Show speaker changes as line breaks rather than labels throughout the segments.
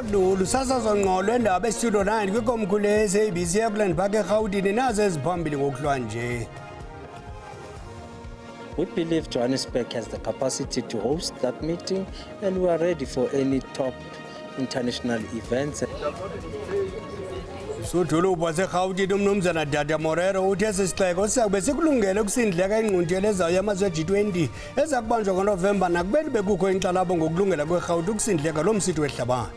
Olu lusasazo ngqo lwendaba estudio 9 kwikomkhulu le-SABC eAuckland Park eRhawutini, nazo eziphambili ngokuhlwa nje.
We believe Johannesburg has the capacity to host that meeting, and we are ready for any top international events.
Usodolophu waseRhawutini umnumzana Dada Morero uthi esi sixeko sizakube sikulungele ukusindleka ingqungquthela ezayo yamazwe e-G20 eza kubanjwa ngoNovemba, nakubeni bekukho inkxalabo ngokulungela kweRhawuti ukusindleka lo msitho wehlabathi.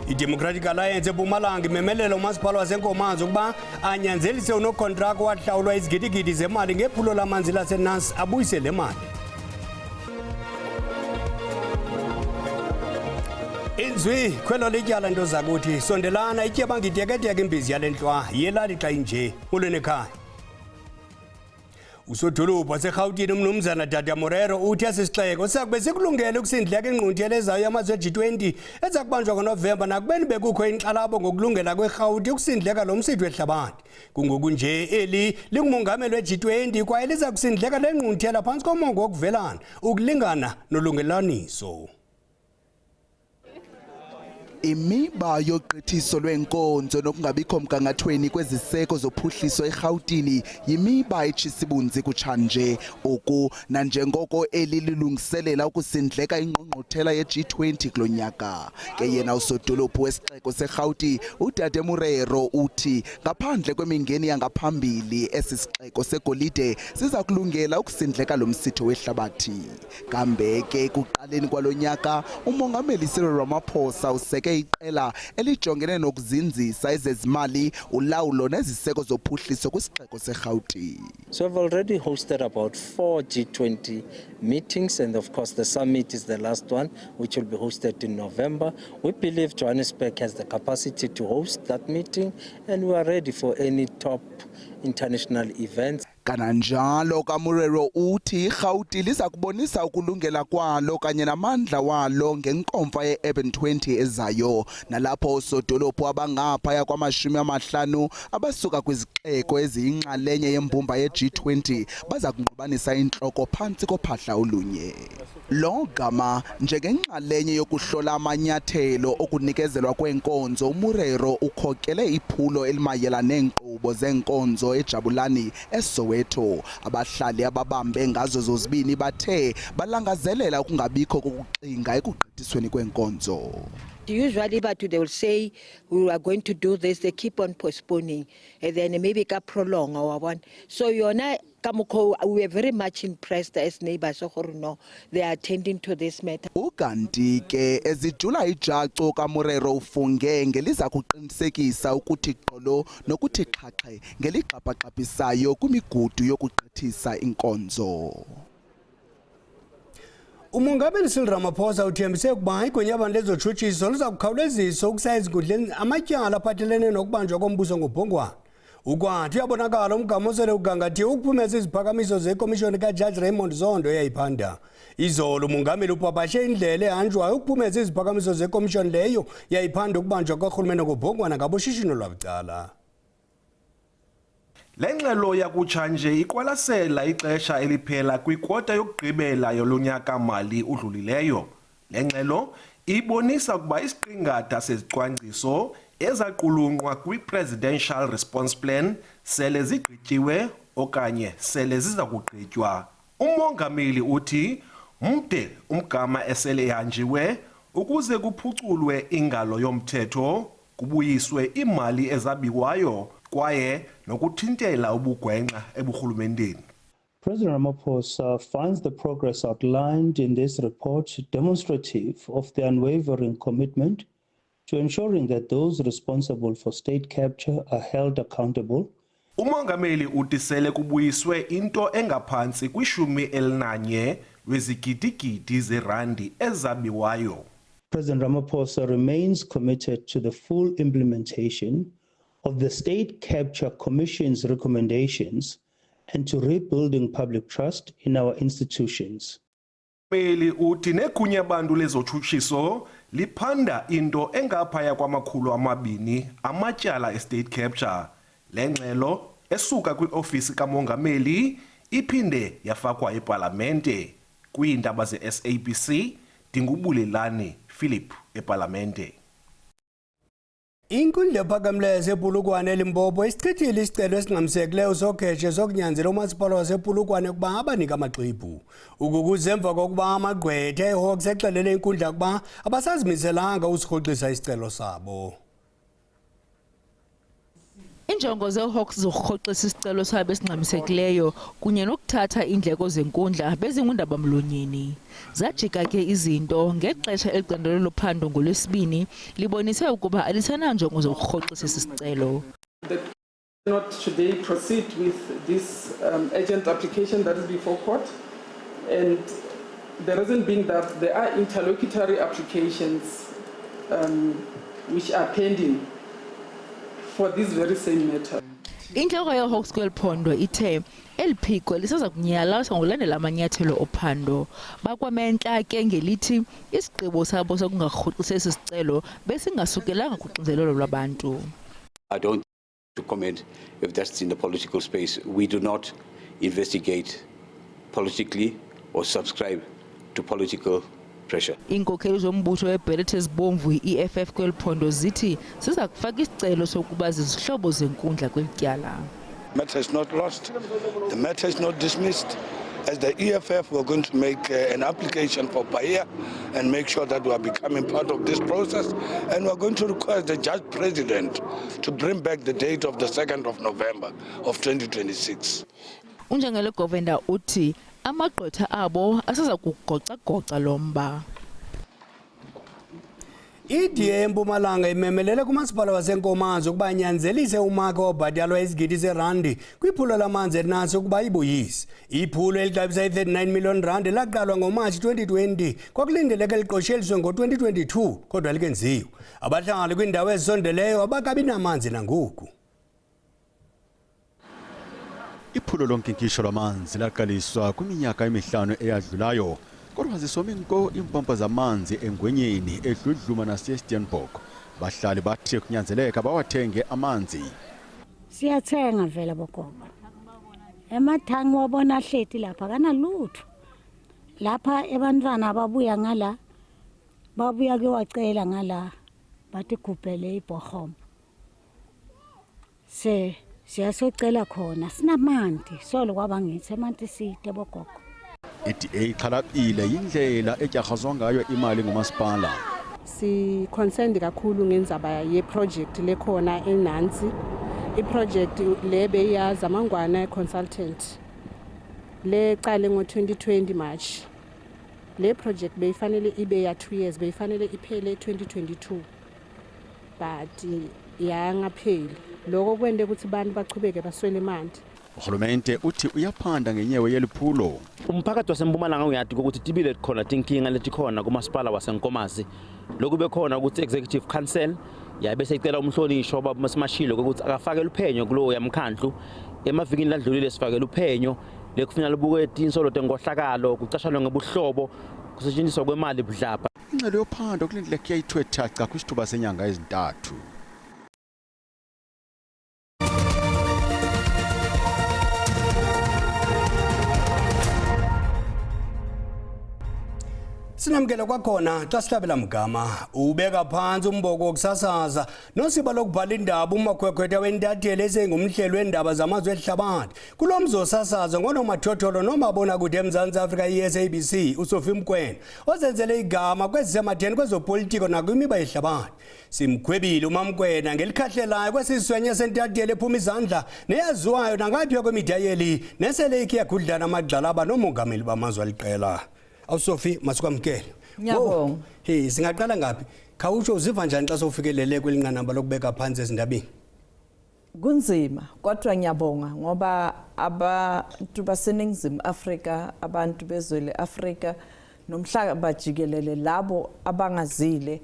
I-Democratic Alliance eMpumalanga imemelela umasipala waseNkomazi ukuba anyanzelise unokontraka owahlawulwa izigidigidi zemali ngephulo lamanzi laseNAS abuyise le mali. Inzwi khwelo lityala nto zakuthi sondelana ityeba ngiteketeke imbizi yale ntlwa yelali xa inje molweni ekhaya. Usodolophu waseRhawutini umnumzana Dada Morero uthi esi sixeko sizakube sikulungele ukusindleka ingqungquthela ezayo yamazwe e-G20 eza kubanjwa ngoNovemba, nakubeni bekukho inkxalabo ngokulungela kweRhawuti ukusindleka lo msitho wehlabathi. Kungoku nje eli lingumongameli we-G20 kwaye liza kusindleka le ngqungquthela phantsi komongo wokuvelana, ukulingana nolungelaniso.
Imiba yogqithiso lweenkonzo nokungabikho mgangathweni kweziseko zophuhliso eRhawutini yimiba etshisa ibunzi kutshanje. Oku nanjengoko eli lilungiselela ukusindleka ingqungquthela ye-G20 kulo nyaka. Ke yena usodolophu wesixeko seRhawuti uDade Murero uthi ngaphandle kwemingeni yangaphambili, esi sixeko segolide siza kulungela ukusindleka lo msitho wehlabathi. Kambe ke ekuqaleni kwalo nyaka, umongameli Cyril Ramaphosa useke iqela elijongene nokuzinzisa ezezimali, ulawulo neziseko zophuhliso kwisixeko seRhawuti.
So we've already hosted about four G20 meetings, and of course the summit is the last one, which will be hosted in November. We believe Johannesburg has the capacity to host that meeting, and we are ready for any top international events.
Kananjalo kaMurero uthi iRhawuti liza kubonisa ukulungela kwalo kanye namandla walo ngenkomfa ye-Urban 20 ezayo, nalapho oosodolophu abangaphaya kwama-50 abasuka kwizixeko eziyinxalenye yembumba ye-G20 baza kungqubanisa intloko phantsi kophahla olunye. Lo gama njengenxalenye yokuhlola amanyathelo okunikezelwa kweenkonzo, uMurero ukhokele iphulo elimayela neenkqubo zeenkonzo eJabulani eSoweto. Abahlali ababambe ngazo zozibini bathe balangazelela ukungabikho kokuxinga ekugqithisweni kweenkonzo.
Usually, but they will say, "We are going to do this." They keep on postponing and then maybe ka prolong or one. So yona ka mokgwa, we are very much impressed as neighbors gore no, they are attending to this matter.
Ukanti ke ezijula ijaco kaMurero ufunge ngeliza kuqinisekisa ukuthi gqolo nokuthi xhaxhe ngeligxabhagxabhisayo kwimigudu yokugqithisa inkonzo.
Umongameli Cyril Ramaphosa uthembise ukuba igonyabantu lezotshutshiso liza kukhawulezisa ukusa ezinkundleni amatyala aphathelene nokubanjwa kombuso ngobhongwane. Ukwathi uyabonakala umgama osele ugangathiwe ukuphumeza iziphakamiso zekomishoni kaJaji Raymond Zondo eyayiphanda. Izolo umongameli upapashe indlela ehanjwayo ukuphumeza iziphakamiso zekomishoni leyo yayiphanda ukubanjwa korhulumente ngobhongwana ngaboshishino lwabucala.
Le ngxelo yakutshanje iqwalasela ixesha eliphela kwikwota yokugqibela yolonyaka-mali udlulileyo. Le ngxelo ibonisa ukuba isiqingatha sezicwangciso ezaqulunqwa kwi-Presidential Response Plan sele zigqityiwe okanye sele ziza kugqitywa. Umongameli uthi mde umgama esele ehanjiwe ukuze kuphuculwe ingalo yomthetho, kubuyiswe iimali ezabiwayo kwaye nokuthintela ubugwenxa eburhulumenteni.
President Ramaphosa finds the progress outlined in this report demonstrative of the unwavering commitment to ensuring that those responsible for state capture are held accountable.
Umongameli uthi sele kubuyiswe into engaphantsi kwe-11 lwezigidigidi zerandi ezabiwayo.
President Ramaphosa remains committed to the full implementation of the State Capture Commission's recommendations and to rebuilding public trust in our institutions.
Meli uthi negunyabantu lezotshutshiso liphanda into engaphaya kwama-200 amatyala e-state capture. Le ngxelo esuka kwiofisi kamongameli iphinde yafakwa epalamente. Kwiindaba ze-SABC ndinguBulelani Philip epalamente.
Inkundla ephakamileyo yasePolokwane eLimpopo isichithile isicelo esingxamisekileyo sokhetshe sokunyanzela umasipala wasePolokwane ukuba abanike amaxwebhu. Oku kuza emva kokuba amagqwetha eHawks exelele inkundla ukuba abasazimiselanga usirhoxisa isicelo sabo.
Injongo zeHawks zokurhoxisa isicelo sabo esingxamisekileyo kunye nokuthatha iindleko zenkundla bezingundabamlonyeni. Zajika ke izinto ngexesha eli candelo lophando ngoLwesibini libonise ukuba alisenanjongo zokurhoxisa esi sicelo.
The not today proceed with this urgent application that is before court, and the reason being that there are interlocutory applications which are pending for this very same matter.
Intloko yeHawks kweli phondo ithe eli phiko lisaza kunyalasa ngokulandela amanyathelo ophando. Bakwamentla ke ngelithi isigqibo sabo sokungarhoxisi esi sicelo besingasukelanga kuxinzelelo lwabantu.
I don't to comment if that's in the political space. We do not investigate politically or subscribe to political pressure.
Iinkokheli zombutho weebhelethi ezibomvu i-EFF kweli phondo zithi ziza kufaka isicelo sokuba zizihlobo zenkundla kweli tyala.
Matter is not lost. The matter is not dismissed. As the EFF, we're going to make an application for PAIA and make sure that we are becoming part of this process. And we're going to request the judge president to bring back the date of the 2nd of November of 2026.
Unjengele Govender uthi amagqwetha abo asaza kugocagoca lo mba.
I-DA eMpumalanga imemelele kumasipala waseNkomazi ukuba anyanzelise umakhi obhatalwa izigidi zerandi kwiphulo lamanzi eNatsi ukuba ibuyise. Iphulo elixabisa i-39 million rand laqalwa ngoMatshi 2020 kwakulindeleke liqosheliswe ngo-2022 kodwa likenziwe. Abahlali kwiindawo ezisondeleyo abakabi namanzi nangoku.
Iphulo lonkinkisho lwamanzi laqaliswa kwiminyaka emihlanu eyadlulayo kodwa zisome nko iimpompo zamanzi eNgwenyeni, eDludluma naseSteenbok. Bahlali bathi kunyanzeleka bawathenge amanzi.
Siyathenga vele bogogo. Emathangi wabona ahleti lapha kanalutho. Lapha ebantwana ababuya ngala babuya kuyowacela ngala bathi gubhele ibhohoma. Se siyasocela khona sinamanti solo kwaba ngithi amanti side bogogo.
I-DA ixhalabile yindlela etyarhazwa ngayo imali ngumasipala.
Si concerned kakhulu ngendzaba ye-project lekhona eNansi. I-project le beyaZamangwana consultant lecale ngo-2020 March. Le project beyifanele ibe ya 2 years, beyifanele iphele 2022, but yangapheli. Lokho kwente ukuthi abantu bachubeke baswele emanti.
Urhulumente uthi uyaphanda ngenyewe yeliphulo.
Umphakathi waseMpumalanga uyati ukuthi tibile khona tinkinga letikhona kumasipala waseNkomazi. Lokhu bekhona ukuthi executive council yabe seyicela umhlonishwa ubaba Masimashilo ukuthi akafake luphenyo kulowo yamkhandlu. Emavikini ladlulile sifake luphenyo lekufuna lubuke tinsolo tenkohlakalo, kucashanwa ngebuhlobo, kusetshenziswa kwemali budlabha.
Ingxelo yophando kulindeleke iyayithiwe thaca kwisithuba senyanga ezintathu.
Sinamkela kwakhona xa sihlabela mgama ubeka phantsi umboko wokusasaza nosiba lokubhala indaba umakhwekhwetha wentatheli esengumhleli weendaba zamazwe ehlabathi kulo mzi osasazo ngonomathotholo nomabonakude eMzantsi Afrika i-SABC uSophie Mokoena ozenzele igama kwezisematheni kwezopolitiko nakwimiba yehlabathi. Simkhwebile uMamkwena ngelikhahlelayo kwesiswenye sentatheli ephuma izandla neyaziwayo nangaphiya kwemida yeli nesele ikhe yagudlana amagxalaba noomongameli bamazwe aliqela. AwuSophie, masikwamkele.
Ngiyabonga.
Hey, singaqala ngaphi? Khawutsho uziva njani xa sowufikelele kweli nqanaba lokubeka phantsi ezindabeni?
Kunzima kodwa ngiyabonga ngoba abantu baseNingizimu Afrika, abantu bezwe le-Afrika nomhlaba jikelele labo abangazile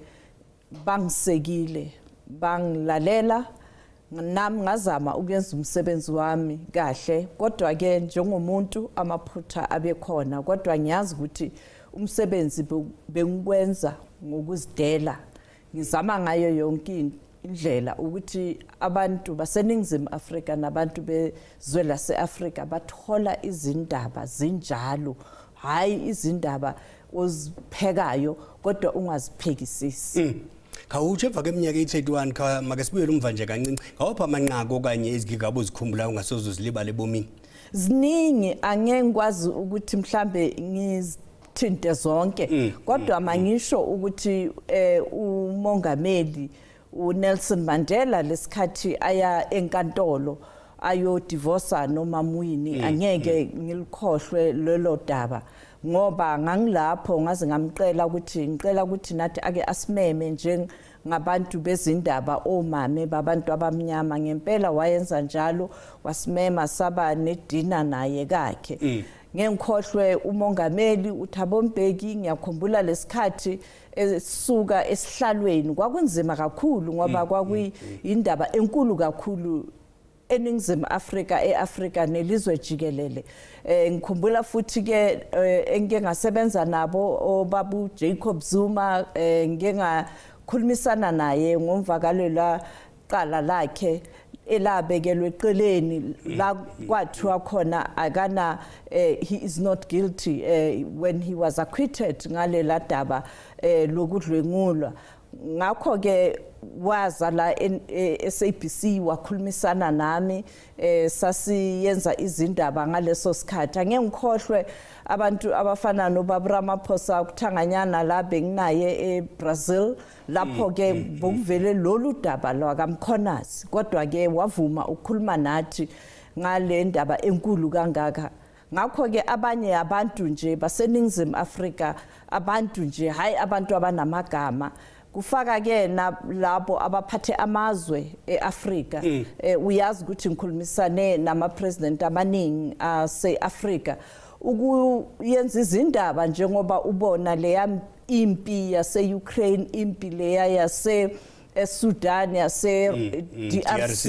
bangisekile, bangilalela nami ngazama ukuyenza umsebenzi wami kahle kodwa ke njengomuntu amaphutha abekhona kodwa ngiyazi ukuthi umsebenzi bengikwenza ngokuzidela ngizama ngayo yonke indlela ukuthi abantu baseNingizimu Afrika nabantu bezwe lase-Afrika bathola izindaba zinjalo, hhayi izindaba oziphekayo kodwa ungaziphekisisi.
Khawutsho, emva kweminyaka eyi-31, kha make sibuyele umva nje kancinci, ngawaphi amanqaku okanye izigigaba ozikhumbulayo ungasoze uzilibale ebomini?
Ziningi, angeke ngikwazi ukuthi mhlambe ngizithinte zonke, kodwa mangisho ukuthi umongameli uNelson Mandela lesikhathi aya enkantolo ayodivorsa noMamwini, angeke ngilikhohlwe lelo daba ngoba ngangilapho, ngaze ngamcela ukuthi ngicela ukuthi nathi ake asimeme njengabantu bezindaba, omame babantu abamnyama. Ngempela wayenza njalo, wasimema saba nedina naye kakhe. Ngeke ngikhohlwe umongameli uThabo Mbeki. Ngiyakhumbula lesikhathi esuka esihlalweni, kwakunzima kakhulu ngoba kwakuyindaba enkulu kakhulu eNingizimu Afrika, eAfrika nelizwe jikelele. Ngikhumbula futhi ke engike ngasebenza nabo, obabu Jacob Zuma, ngike ngakhulumisana naye ngomvakalelo qala lakhe elabekelwe eceleni la kwathiwa khona akana he is not guilty when he was acquitted ngalela daba lokudlwengulwa. Ngakho ke waza la SABC wakhulumisana nami, sasiyenza izindaba ngaleso sikhathi. Angeke ngikhohlwe abantu abafana nobaba Ramaphosa kuthanganyana la benginaye eBrazil, lapho ke bokuvele lolu daba lwakaMkhwanazi, kodwa ke wavuma ukukhuluma nathi ngale ndaba enkulu kangaka. Ngakho ke abanye abantu nje baseNingizimu Afrika, abantu nje, hayi abantu abanamagama, kufaka ke labo abaphathe amazwe eAfrika. Uyazi ukuthi ngikhulumisane nama president amaningi ase-Afrika ukuyenza izindaba, njengoba ubona leya impi yase-Ukraine, impi leya yase eSudan, yase DRC,
DRC,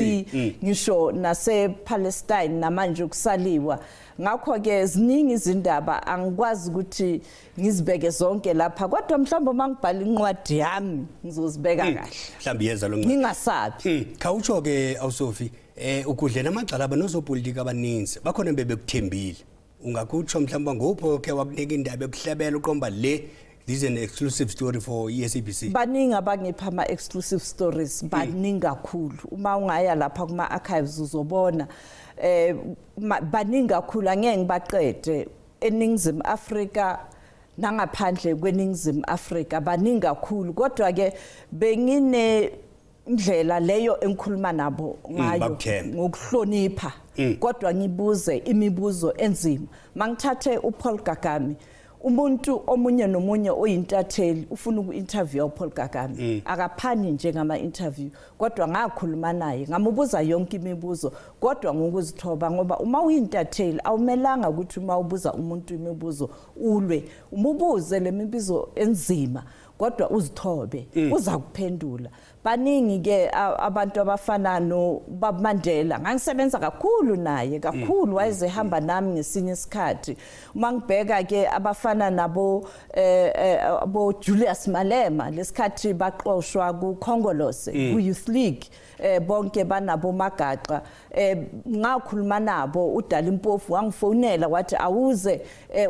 ngisho nase Palestine namanje kusaliwa. Ngakho ke ziningi izindaba, angikwazi ukuthi ngizibeke zonke lapha, kodwa mhlawumbe uma ngibhala incwadi yami ngizozibeka kahle.
Mhlawumbe iyeza lo ncwadi.
Ngingasabi.
Khawutsho ke awuSophie, ukudlela amagxalaba nosopolitiki abaninzi bakhona bebekuthembile. Ungakutsho mhlawumbe nguphi okhe wakunika indaba ekuhlebela uqomba le, this is an exclusive story for iSABC?
Baningi abangipha ama-exclusive stories, baningi kakhulu. Uma ungaya lapha kuma-archives uzobona, baningi kakhulu, angeke ngibaqede, eNingizimu Afrika nangaphandle kweNingizimu Afrika, baningi kakhulu. Kodwa ke bengine indlela leyo engikhuluma nabo ngayo
Bakuthembe.
ngokuhlonipha, kodwa ngibuze imibuzo enzima. Mangithathe uPaul Kagame, umuntu omunye nomunye oyintatheli ufuna uku-interview uPaul Kagame, akaphani njengama interview, kodwa ngakhuluma naye, ngamubuza yonke imibuzo kodwa ngokuzithoba, ngoba uma uyintatheli awumelanga ukuthi uma ubuza umuntu imibuzo ulwe. Umubuze le mibuzo enzima kodwa uzithobe, uza kuphendula. Baningi ke abantu abafana no Baba Mandela, ngangisebenza kakhulu naye kakhulu, wayezehamba nami ngesinye isikhathi. Uma ngibheka ke abafana nabo abo Julius Malema lesikhathi baxoshwa ku Khongolose, ku Youth League, bonke banabo magaxa, ngakhuluma nabo. uDali Mpofu wangifonela wathi awuze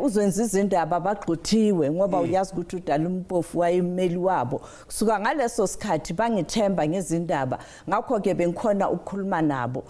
uzwenza izindaba, bagxothiwe, ngoba uyazi ukuthi uDali Mpofu wayemeli wabo. Kusuka ngaleso sikhathi bangithemba ngezindaba, ngakho ke bengikhona ukukhuluma nabo.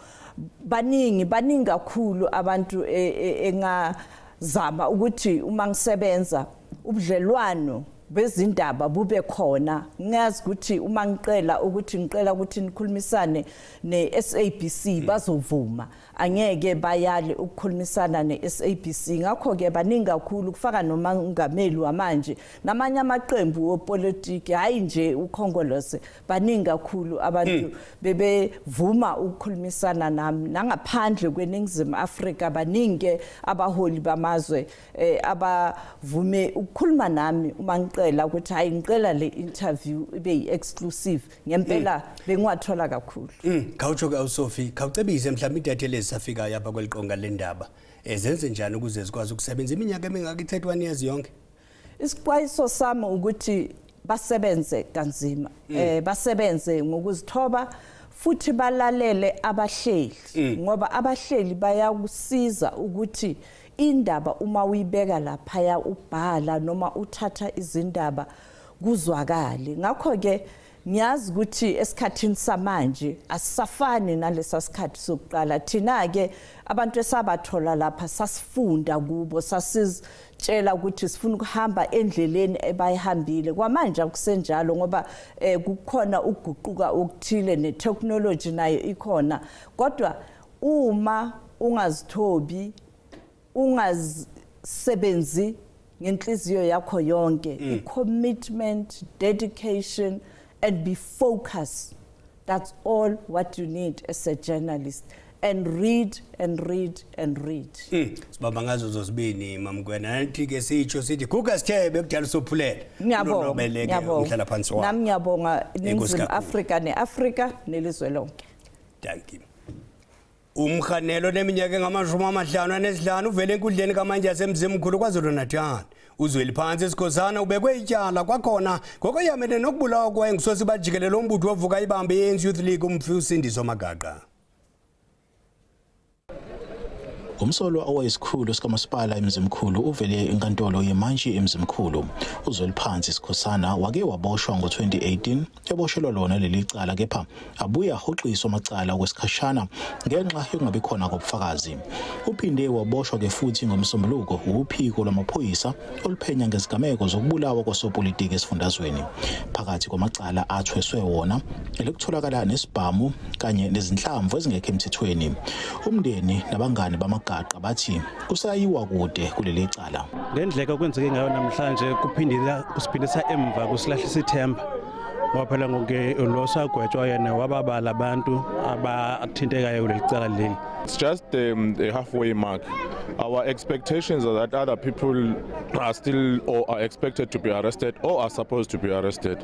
Baningi, baningi kakhulu abantu engazama ukuthi uma ngisebenza ubudlelwano bezindaba bube khona. Ngiyazi ukuthi uma ngicela ukuthi nikhulumisane ne-SABC bazovuma, angeke bayale ukukhulumisana ne-SABC. Ngakho ke baningi kakhulu, kufaka nomangameli wamanje namanye amaqembu wepolitiki, hayi nje uKhongolose. Baningi kakhulu abantu bebevuma ukukhulumisana nami. Nangaphandle kweNingizimu Afrika baningi ke abaholi bamazwe abavume ukukhuluma nami uma ngicela ukuthi hayi, ngicela le interview ibe yi-exclusive. Ngempela bengiwathola kakhulu.
Khawutsho ke awuSophie, khawucebise mhlawumbe intatheli ezisafikayo apha kweli qonga lendaba. Zenze njani ukuze zikwazi ukusebenza iminyaka emingaka, i-31 years yonke?
Isixwayiso sami ukuthi Basebenze kanzima, basebenze ngokuzithoba futhi balalele abahleli, ngoba abahleli bayakusiza ukuthi indaba uma uyibeka laphaya, ubhala noma uthatha izindaba, kuzwakale. Ngakho-ke ngiyazi ukuthi esikhathini samanje asisafani nalesa sikhathi sokuqala. Thina-ke abantu esabathola lapha sasifunda kubo, sasizitshela ukuthi sifuna ukuhamba endleleni ebayihambile. Kwamanje akusenjalo, ngoba kukhona ukuguquka okuthile, ne-technology nayo ikhona. Kodwa uma ungazithobi, ungazisebenzi ngenhliziyo yakho yonke, i-commitment, dedication and be focused, that's all what you need as a journalist, and read and read and read.
Sibamba ngazo zozibini, Mamkwena. Nathi ke sitsho sithi guga sithebe kudala sophulela.
Ngiyabonga.
Unonobeleke
Ngiyabonga.
umhlala phansi wakho.
Nami ngiyabonga.
Enkosi
Ningizimu
kakhulu.
Afrika, ne-Afrika, nelizwe lonke.
Thank you. Umkhanelo neminyaka engama-55 uvele enkundleni kamantyi yaseMzimkhulu KwaZulu-Natal. Uzweli phansi esikhosana ubekwe ityala kwakhona ngokoyamene nokubulawa kwaye ngusosiba jikelele umbutho wovuka ibambe i-ANC Youth League, umfi uSindiso Magaqa.
Umsolwa owayesikhulu sikamasipala eMzimkhulu uvele enkantolo yemantshi eMzimkhulu. Uzweliphansi Sikhosana wake waboshwa ngo-2018 eboshelwa lona leli cala, kepha abuye ahoxiswa amacala okwesikhashana ngenxa yokungabi khona kobufakazi. Uphinde waboshwa ke futhi ngoMsombuluko uphiko lwamaphoyisa oluphenya ngezigameko zokubulawa kosopolitiki esifundazweni. Phakathi kwamacala athweswe wona elokutholakala nesibhamu kanye nezinhlamvu ezingekho emthethweni. Umndeni nabangani bamagaqa bathi kusayiwa kude kuleli cala.
Ngendlela okwenzeke ngayo namhlanje kuphindela kusiphindisa emva, kusilahlisa ithemba, ngoba phela ngoke lo sagwetshwa yena wababala abantu abathintekayo kuleli cala leli.
It's just the halfway mark. Our expectations are that other people are still or are expected to be arrested or are supposed to be arrested.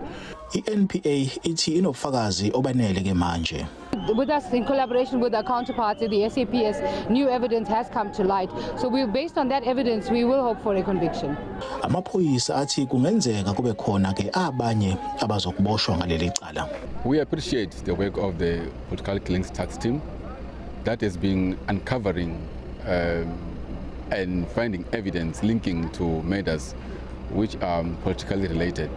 I-NPA ithi inobufakazi obanele ke manje.
With us, in collaboration with our counterparts at the SAPS, new evidence has come to light. So we, based on that evidence, we will hope for a conviction.
Amaphoyisa athi kungenzeka kube khona ke abanye abazokuboshwa ngaleli cala.
We appreciate the work of the Political Killings Task Team that has been uncovering and finding evidence linking to murders which are politically related.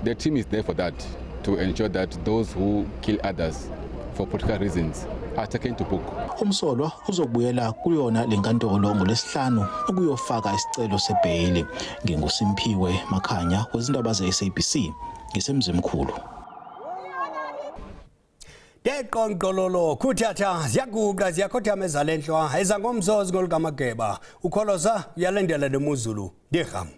The team is there for that, to ensure that those who kill others for political reasons are taken to book.
Umsolwa uzobuyela kuyona lenkantolo ngolesihlanu ukuyofaka isicelo sebheyili. NginguSimphiwe Makhanya wezindaba ze-SABC ngisemzimkhulu.
Deqonqololo khuthatha ziyaguqa ziyakhothama ezalenhlwa ezangomsozi ngolukamageba ukholosa uyalendela lemuzulu ndiham.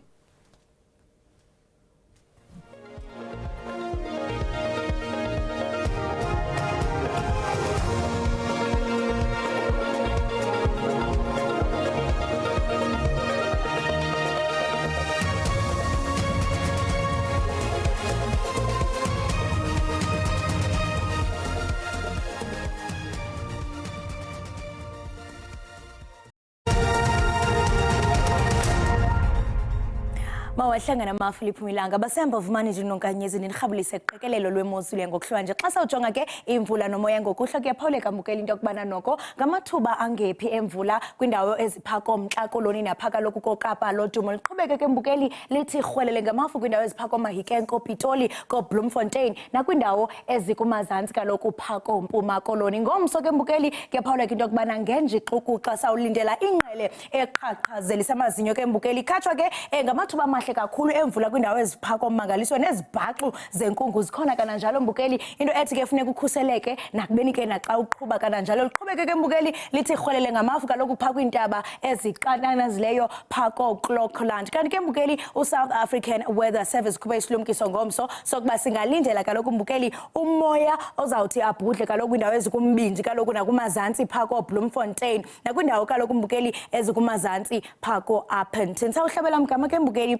Mawahlangana amafu liphuma ilanga basehamba vumani nje nonkanyezi nirhabulise kuqikelelo lwemozulu yangokuhlwa nje. Xa sawujonga ke imvula nomoya ngokuhlwa, kuyaphawuleka mbukela into yokubana noko ngamathuba angephi emvula kwindawo ezipha komntla Koloni napha kaloku koKapa lodumo. Liqhubeke ke mbukeli lithi rhwelele ngamafu kwindawo ezipha koMahikeng, koPitoli, koBloemfontein nakwindawo ezikumazantsi kaloku pha koMpuma Koloni. Ngomso ke mbukeli kuyaphawuleka into yokubana ngenje ixukuxa sawulindela ingqele eqhaqhazelisa amazinyo ke mbukeli, ikhatshwa ke ngamathuba amahle kakhulu emvula kwindawo ezipha kommangaliso nezibhaxu zenkungu zikhona kananjalo mbukeli, into ethi ke funeka ukhuseleke nakubeni ke naxa uqhuba kananjalo. Liqhubeke ke mbukeli lithi rhwelele ngamafu kaloku pha kwiintaba eziqananazileyo pha kooClockland. Kanti ke mbukeli uSouth African Weather Service khuphe isilumkiso ngomso sokuba singalindela kaloku mbukeli umoya ozawuthi abhudle kaloku kwindawo ezikumbindi kaloku nakumazantsi pha kooBloemfontein nakwindawo kaloku mbukeli ezikumazantsi pha koo-Upington. Sawuhlabela mgama ke mbukeli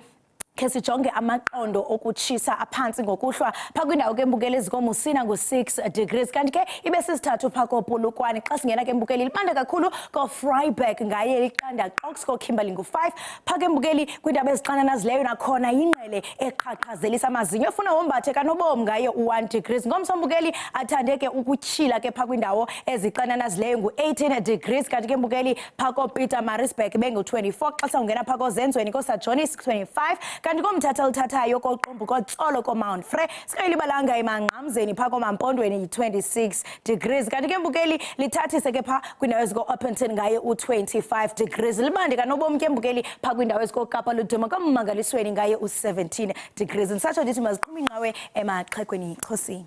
Khe sijonge amaqondo okutshisa aphantsi ngokuhlwa phaa kwindawo ke mbukeli ezikoMusina ngu-6 degrees, kanti ke ibe sisithathu phaa koPolokwane. Xa singena ke mbukeli, libanda kakhulu koVryburg ngaye liqanda qox, koKimberley ngu-5. Phaa ke mbukeli kwiindaba ezixananazileyo nakhona yingqele eqhaqhazelisa amazinyo efuna wombathe kanobom ngaye u-1 degrees. Ngomso mbukeli athande ke ukutyhila ke phaa kwindawo ezixananazileyo ngu-18 degrees, kanti ke mbukeli phaa koPietermaritzburg bengu-24. Xa sawungena phaa koZenzweni, koSajonis 25, kanti koMthatha oluthathayo, koQumbu, koTsolo, koMount Frere, singayilibalanga eMangqamzeni phaa koMampondweni yi-26 degrees, kanti ke mbukeli lithathise ke phaa kwindawo eziko-Upington ngaye u-25 degrees. Libande kanobom ke mbukeli phaa kwindawo ezikoKapa Luduma, koMmangalisweni ngaye u-17 degrees. Ndisatsho ndithi maziqhuma inqawe emaxhegweni. Chosi.